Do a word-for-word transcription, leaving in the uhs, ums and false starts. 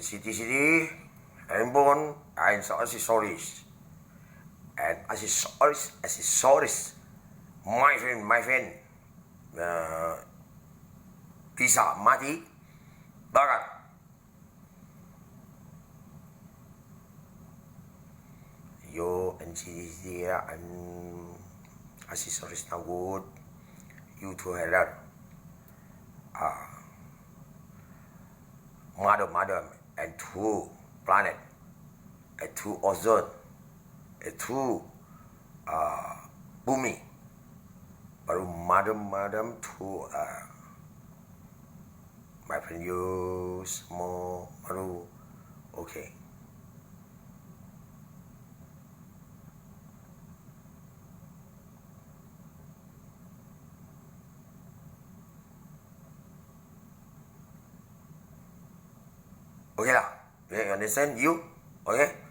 City City, handphone, and so accessories. And accessories, accessories. My friend, my friend. Uh, bisa mati. Barat. Yo, N C D C and accessories na good. You to header. Ah. Madam, madam. And two planet. And two ozone. And two, ah, bumi. Baru madam, madam two, ah, my friend, you semua baru. Okay. Okay lah. You understand? You? Okay?